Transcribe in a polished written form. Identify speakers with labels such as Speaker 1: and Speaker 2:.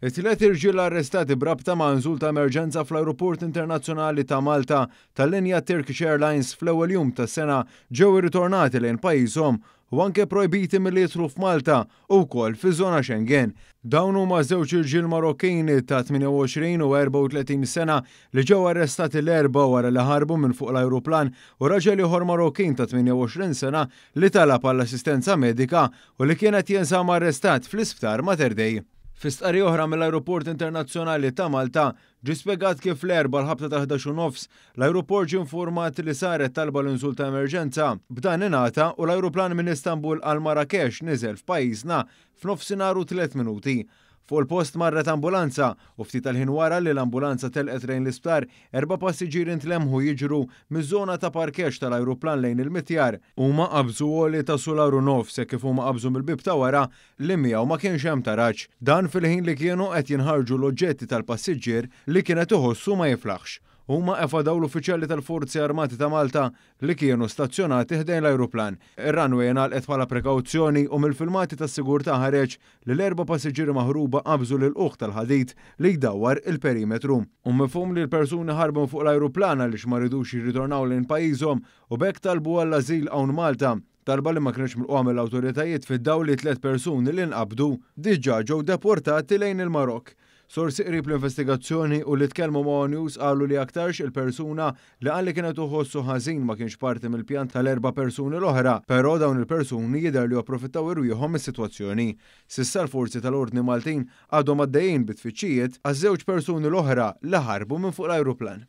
Speaker 1: It-tliet irġiel arrestati b'rabta ma' nżul ta' emerġenza fl-Ajruport Internazzjonali ta' Malta tal-linja Turkish Airlines fl-ewwel jum tas-sena ġew irritornati lejn pajjiżhom u anke projbiti milli jidħlu f'Malta u wkoll fiż-żona Schengen. Dawn huma żewġ irġiel Marokkini ta' 28 u 34 sena li ġew arrestati l-Erbgħa wara li ħarbu minn fuq l-ajruplan u raġel ieħor Marokkin ta' 28 sena li talab għall-assistenza medika u li kien qed jinżamm arrestat fl-Isptar Mater Dei. Fi stqarrija oħra mill-Ajruport Internazzjonali ta' Malta, ġie spjegat kif l-Erbgħa l-ħabta tal-11 u nofs, l-ajruport ġie infurmat li saret talba l-inżul ta' emerġenza. B'dan ingħata u l-ajruplan minn Istanbul għal Marrakesh niżel f'pajjiżna f'nofsinhar u tlett minuti. Fuq il-post marret ambulanza u ftit tal-ħin wara li l-ambulanza telqet lejn l-isptar, Erba' passiġġieri ntlemħu jiġru miż-żona ta' parkeġġ tal-ajruplan lejn il-mitjar. Huma qabżu għoli ta' sular u nofs hekk kif huma qabżu mill-bieb ta' wara li miegħu ma kienx hemm taraġ. Dan fil-ħin li kienu qed jinħarġu l-oġġetti tal-passiġġier li kien qed iħossu ma jiflaħx. Huma evadaw l-uffiċjali tal-Forzi Armati ta' Malta li kienu stazzjonati ħdejn l-ajruplan. Ir-runway ingħalqet bħala prekawzjoni u mill-filmati tas-sigurtà ħareġ li l-erba' passiġġieri maħruba qabżu l-ilqugħ tal-ħadid li jdawwar il-perimetru. Hu mifhum li l-persuni ħarbu minn fuq l-ajruplan għaliex ma ridux jirritornaw lejn pajjiżhom u b'hekk talbu għall-ażil hawn Malta, talba li ma kinitx milqugħa mill-awtoritajiet fid-dawl li t-tliet persuni li nqabdu diġà ġew deportati lejn il-Marokk. Sorsi qrib l-investigazzjoni u li tkellmu ma' one News qalu li aktarx il-persuna li qal li kien qed iħossu ħażin ma kienx parti mill-pjan tal-erba' persuni l-oħra, però dawn il-persuni jidher li approfittaw irwieħhom mis-sitwazzjoni. S'issa l-forzi tal-ordni Maltin għadhom għaddejjin bit-tfittxijiet għaż-żewġ persuni l-oħra li ħarbu minn fuq l-ajruplan.